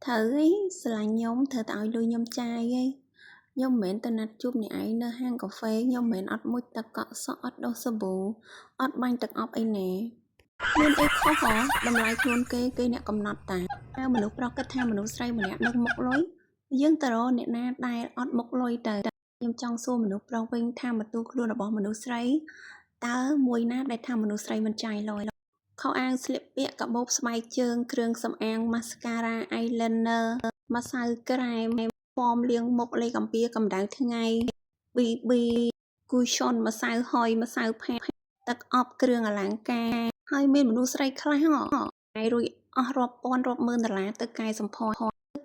ត្រូវអីស្រឡាញ់ខ្ញុំត្រូវតែឲ្យលុយខ្ញុំចាយឯងខ្ញុំមិនមែនទៅណាត់ជួបអ្នកឯងនៅហាងកាហ្វេខ្ញុំមិនមែនអត់មុជទឹកកក់សក់អត់ដុសសាប៊ូអត់បាញ់ទឹកអប់អីណាមានអីខុសហ៎តម្លៃខ្លួនគេគេអ្នកកំណត់តាតើមនុស្សប្រុសគិតថាមនុស្សស្រីម្នាក់នឹងមុខលុយយើងទៅរកអ្នកណាដែលអត់មុខលុយទៅខ្ញុំចង់សួរមនុស្សប្រុសវិញថាមកទូខ្លួនរបស់មនុស្សស្រីតើមួយណាដែលថាមនុស្សស្រីមិនចាយលុយខោអាវស្លៀកពាក់កាបូបស្បែកជើងគ្រឿងសម្អាង mascara eyeliner ម្សៅក្រែមហ្វមលាងមុខលេខអំពីកម្ដៅថ្ងៃ BB cushion ម្សៅហុយម្សៅផាទឹកអប់គ្រឿងអលង្ការហើយមានមនុស្សស្រីខ្លះហ៎ហើយរួចអស់រាប់ពាន់រាប់ម៉ឺនដុល្លារទៅកែសម្ផស្ស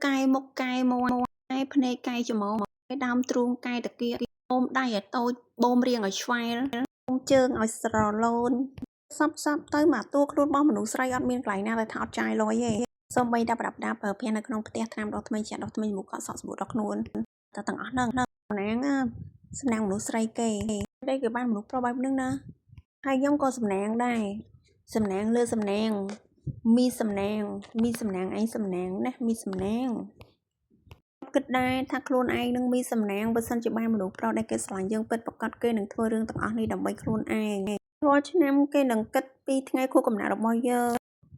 កែមុខកែមាត់កែភ្នែកកែច្រមុះកែដើមទ្រូងកែតាគៀកបូមដៃឲ្យតូចបូមរាងឲ្យឆ្វែលបូមជើងឲ្យស្រឡូនសពសពទៅមកតួខ្លួនរបស់មនុស្សស្រីអត់មានកន្លែងណាដែលថាអត់ចាយលុយទេសូម្បីតែប្រដាប់ដាប្រើប្រាស់នៅក្នុងផ្ទះថ្នាំដុសធ្មេញចាក់ដុសធ្មេញមុខកក់សក់សាប៊ូដុសខ្លួនតែទាំងអស់ហ្នឹងសំណាងសំណាងមនុស្សស្រីគេដែលគេបានមនុស្សប្រុសបែបហ្នឹងណាហើយខ្ញុំក៏សំណាងដែរសំណាងលើសំណាងមីសំណាងមីសំណាងឯងសំណាងណាស់មីសំណាងគិតដែរថាខ្លួនឯងនឹងមានសំណាងបើសិនជាបានមនុស្សប្រុសដែលគេស្រឡាញ់យើងពិតប្រាកដគេនឹងធ្វើរឿងទាំងអស់នេះដើម្បីខ្លួនឯងរាល់ឆ្នាំគេនឹងគិតពីថ្ងៃខួបកំណើតរបស់យើង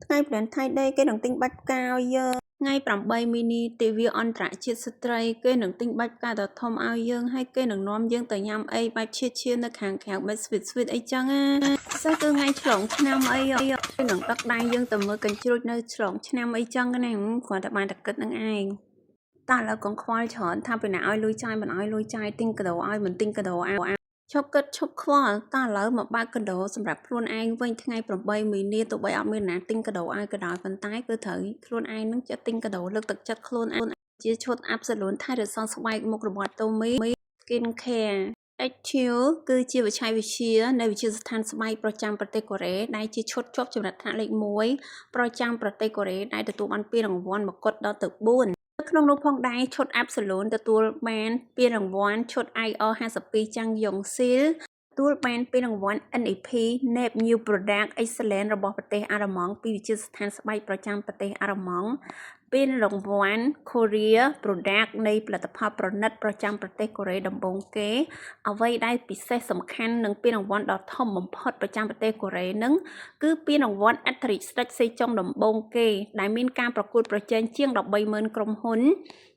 ថ្ងៃ Valentine Day គេនឹងទិញបាច់ផ្កាឲ្យយើងថ្ងៃ8មីនាទិវាអន្តរជាតិស្ត្រីគេនឹងទិញបាច់ផ្កាដ៏ធំឲ្យយើងហើយគេនឹងនាំយើងទៅញ៉ាំអីបែបឈៀឈៀនៅខាងក្រៅបែប sweet sweet អីចឹងណាសិស្សគឺថ្ងៃឆ្លងឆ្នាំអីគេនឹងដឹកដៃយើងទៅមើលកញ្ជ្រោចនៅឆ្លងឆ្នាំអីចឹងណាគ្រាន់តែបានតែគិតនឹងឯងតើឥឡូវកុំខ្វល់ច្រើនថាពីណាឲ្យលុយចាយមិនឲ្យលុយចាយទិញកាដូឲ្យមិនទិញកាដូឲ្យឈប់គិតឈប់ខ្វល់តើឥឡូវមកបើកកាដូសម្រាប់ខ្លួនឯងវិញថ្ងៃ8មីនាទោះបីអត់មានណាទិញកាដូឲ្យក៏ដោយប៉ុន្តែគឺត្រូវខ្លួនឯងនឹងចិត្តទិញកាដូលើកទឹកចិត្តខ្លួនឯងជាឈុត Absolute ថែរក្សាស្បែកមុខរបស់ Atomy Skin Care Active គឺជាវិច្ឆ័យវិទ្យានៃវិទ្យាស្ថានស្បែកប្រចាំប្រទេសកូរ៉េដែលជាឈុតជាប់ចំណាត់ថ្នាក់លេខ1ប្រចាំប្រទេសកូរ៉េដែលទទួលបានពានរង្វាន់មកុដដល់ទៅ4ក្នុងនោះផងដែរឈុត Absolute ទទួលបានពានរង្វាន់ឈុត IR 52ចាំងយ៉ុងស៊ីលទទួលបានពានរង្វាន់ NEP NEP New Product Excellence របស់ប្រទេសអាល្លឺម៉ង់ពីវិទ្យាស្ថានស្បែកប្រចាំប្រទេសអាល្លឺម៉ង់ពានរង្វាន់ Korea Product នៃផលិតផលប្រណិតប្រចាំប្រទេសកូរ៉េដំបូងគេអ្វីដែលពិសេសសំខាន់និងពានរង្វាន់ដ៏ធំបំផុតប្រចាំប្រទេសកូរ៉េនឹងគឺពានរង្វាន់អធិរាជស្ដេចសេចុងដំបូងគេដែលមានការប្រកួតប្រជែងជាង130,000ក្រុមហ៊ុន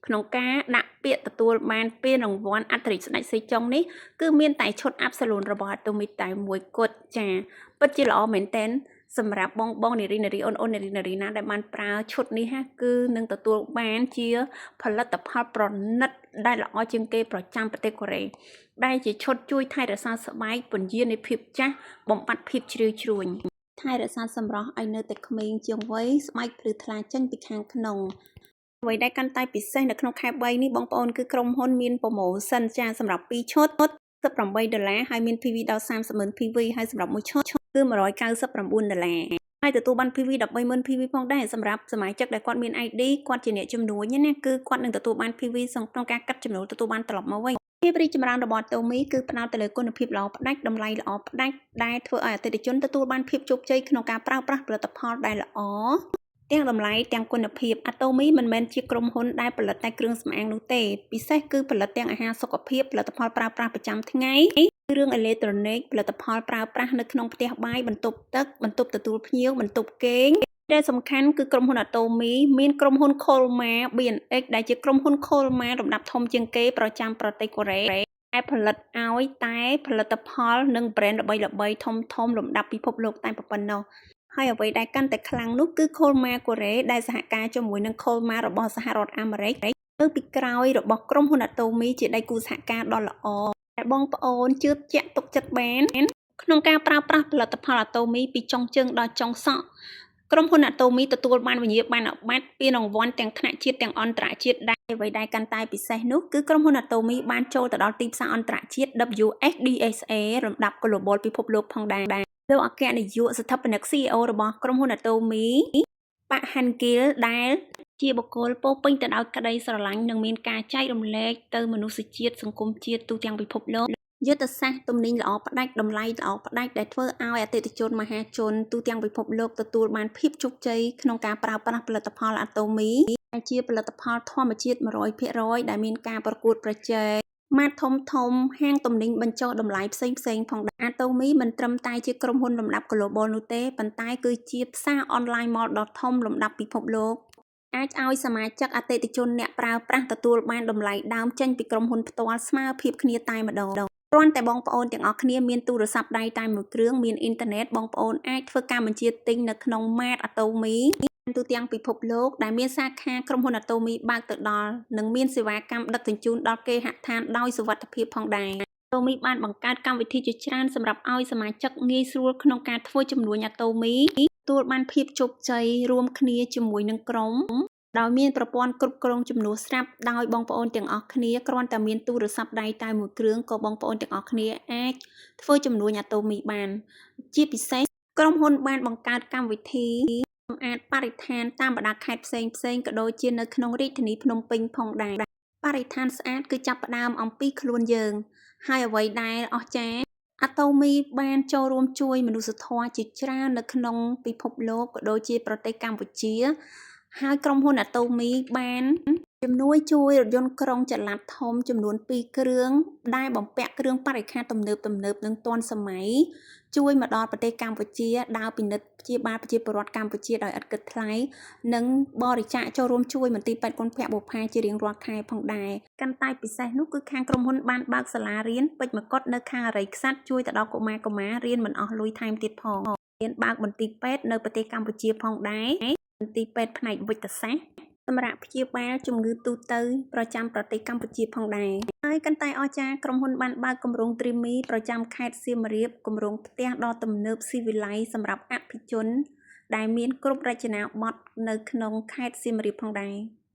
ក្នុងការដាក់ពាក្យទទួលបានពានរង្វាន់អធិរាជស្ដេចសេចុងនេះគឺមានតែឈុត Absolute របស់ Atomy តែមួយគត់ចាពិតជាល្អមែនទែនសម្រាប់បងបងនារីនារីអូនអូននារីនារីណាដែលបានប្រើឈុតនេះហាគឺនឹងទទួលបានជាផលិតផលប្រណិតដែលល្អជាងគេប្រចាំប្រទេសកូរ៉េដែលជាឈុតជួយថែរក្សាស្បែកពន្យានៃភាពចាស់បំបត្តិភាពជ្រីវជ្រួញថែរក្សាសម្រស់ឲ្យនៅតែក្មេងជាងវ័យស្បែកភ្លឺថ្លាចេញពីខាងក្នុងអ្វីដែលកាន់តែពិសេសនៅក្នុងខែ3នេះបងប្អូនគឺក្រុមហ៊ុនមាន promotion ចាសម្រាប់2ឈុត18ដុល្លារហើយមាន PV ដល់30,000 PV ហើយសម្រាប់មួយឈុតគឺ199ដុល្លារហើយទទួលបាន PV 130,000 PV ផងដែរសម្រាប់សមាជិកដែលគាត់មាន ID គាត់ជាអ្នកជំនួញណាគឺគាត់នឹងទទួលបាន PV ក្នុងការកាត់ចំណូលទទួលបានត្រឡប់មកវិញភាពរីកចម្រើនរបស់ Atomy គឺផ្ដោតទៅលើគុណភាពល្អផ្ដាច់តម្លៃល្អផ្ដាច់ដែលធ្វើឲ្យអតិថិជនទទួលបានភាពជោគជ័យក្នុងការប្រើប្រាស់ផលិតផលដែលល្អទាំងតម្លៃទាំងគុណភាព Atomy មិនមែនជាក្រុមហ៊ុនដែលផលិតតែគ្រឿងសម្អាងនោះទេពិសេសគឺផលិតទាំងអាហារសុខភាពផលិតផលប្រើប្រាស់ប្រចាំថ្ងៃគ្រឿងអេឡិចត្រូនិកផលិតផលប្រើប្រាស់នៅក្នុងផ្ទះបាយបន្ទប់ទឹកបន្ទប់ទទួលភ្ញៀវបន្ទប់គេងដែលសំខាន់គឺក្រុមហ៊ុន Atomy មានក្រុមហ៊ុន Kolmar BNH ដែលជាក្រុមហ៊ុន Kolmar លំដាប់ធំជាងគេប្រចាំប្រទេសកូរ៉េដែលផលិតឲ្យតែផលិតផលនិង brand ល្បីៗធំៗលំដាប់ពិភពលោកតែប៉ុណ្ណោះហើយអ្វីដែលកាន់តែខ្លាំងនោះគឺ Kolmar កូរ៉េដែលសហការជាមួយនឹង Kolmar របស់សហរដ្ឋអាមេរិកនៅពីក្រោយរបស់ក្រុមហ៊ុន Atomy ជាដៃគូសហការដ៏ល្អដែលបងប្អូនជឿជាក់ទុកចិត្តបានក្នុងការប្រើប្រាស់ផលិតផល Atomy ពីចុងជើងដល់ចុងសក់ក្រុមហ៊ុន Atomy ទទួលបានវិញ្ញាបនបត្រពានរង្វាន់ទាំងថ្នាក់ជាតិទាំងអន្តរជាតិដែរអ្វីដែលកាន់តែពិសេសនោះគឺក្រុមហ៊ុន Atomy បានចូលទៅដល់ទីផ្សារអន្តរជាតិ WSDSA លំដាប់ Global ពិភពលោកផងដែរលោកអគ្គនាយកស្ថាបនិក CEO របស់ក្រុមហ៊ុន Atomy ប៉ាក់ហាន់គីលដែលជាបុគ្គលពោពេញទៅដោយក្តីស្រឡាញ់និងមានការចែករំលែកទៅមនុស្សជាតិសង្គមជាតិទូទាំងពិភពលោកយុទ្ធសាស្ត្រទំនិញល្អផ្ដាច់តម្លៃល្អផ្ដាច់ដែលធ្វើឲ្យអតិថិជនមហាជនទូទាំងពិភពលោកទទួលបានភាពជោគជ័យក្នុងការប្រើប្រាស់ផលិតផល Atomy។ ជាផលិតផលធម្មជាតិ100%ដែលមានការប្រកួតប្រជែងម៉ាតធំធំហាងទំនិញបញ្ចុះតម្លៃផ្សេងផ្សេងផងដែរអាតូមីមិនត្រឹមតែជាក្រុមហ៊ុនលំដាប់ global នោះទេប៉ុន្តែគឺជាផ្សារអនឡាញ mall ដ៏ធំលំដាប់ពិភពលោកអាចឲ្យសមាជិកអតិថិជនអ្នកប្រើប្រាស់ទទួលបានតម្លៃដើមចេញពីក្រុមហ៊ុនផ្ទាល់ស្មើភាពគ្នាតែម្ដងគ្រាន់តែបងប្អូនទាំងអស់គ្នាមានទូរស័ព្ទដៃតែមួយគ្រឿងមានអ៊ីនធឺណិតបងប្អូនអាចធ្វើការបញ្ជាទិញនៅក្នុង Mart Atomy ទូទាំងពិភពលោកដែលមានសាខាក្រុមហ៊ុនអាតូមីបើកទៅដល់និងមានសេវាកម្មដឹកជញ្ជូនដល់គេហដ្ឋានដោយសុវត្ថិភាពផងដែរអាតូមីបានបង្កើតកម្មវិធីជាច្រើនសម្រាប់ឲ្យសមាជិកងាយស្រួលក្នុងការធ្វើជំនួញអាតូមីទទួលបានភាពជោគជ័យរួមគ្នាជាមួយនឹងក្រុមដោយមានប្រព័ន្ធគ្រប់គ្រងជំនួសស្រាប់ដោយបងប្អូនទាំងអស់គ្នាគ្រាន់តែមានទូរស័ព្ទដៃតែមួយគ្រឿងក៏បងប្អូនទាំងអស់គ្នាអាចធ្វើជំនួញអាតូមីបានជាពិសេសក្រុមហ៊ុនបានបង្កើតកម្មវិធីសម្អាតបរិស្ថានតាមបណ្ដាខេត្តផ្សេងផ្សេងក៏ដូចជានៅក្នុងរាជធានីភ្នំពេញផងដែរបរិស្ថានស្អាតគឺចាប់ផ្ដើមអំពីខ្លួនយើង ហើយអ្វីដែលអស្ចារ្យអាតូមីបានចូលរួមជួយមនុស្សធម៌ជាច្រើននៅក្នុងពិភពលោកក៏ដូចជាប្រទេសកម្ពុជា ហើយក្រុមហ៊ុនអាតូមីបានជំនួយជួយរថយន្តក្រុងចល័តធំចំនួន2គ្រឿងដែលបំពាក់គ្រឿងបរិក្ខារទំនើបទំនើបនិងទាន់សម័យជួយមកដល់ប្រទេសកម្ពុជាដើរពិនិត្យព្យាបាលប្រជាពលរដ្ឋកម្ពុជាដោយឥតគិតថ្លៃនិងបរិច្ចាគចូលរួមជួយមន្ទីរពេទ្យគន្ធបុប្ផាជារៀងរាល់ខែផងដែរកាន់តែពិសេសនោះគឺខាងក្រុមហ៊ុនបានបើកសាលារៀនពេជ្រមកុដនៅខាងអរិយក្សត្រជួយទៅដល់កុមារកុមាររៀនមិនអស់លុយថែមទៀតផងមានបើកមន្ទីរពេទ្យនៅប្រទេសកម្ពុជាផងដែរមន្ទីរពេទ្យផ្នែកវិទ្យាសាស្ត្រសម្រាប់ព្យាបាលជំងឺទូទៅប្រចាំប្រទេសកម្ពុជាផងដែរហើយកាន់តែអស្ចារ្យក្រុមហ៊ុនបានបើកគម្រោងទ្រីមីប្រចាំខេត្តសៀមរាបគម្រោងផ្ទះដ៏ទំនើបស៊ីវិល័យសម្រាប់អភិជនដែលមានគ្រប់រចនាបថនៅក្នុងខេត្តសៀមរាបផងដែរ។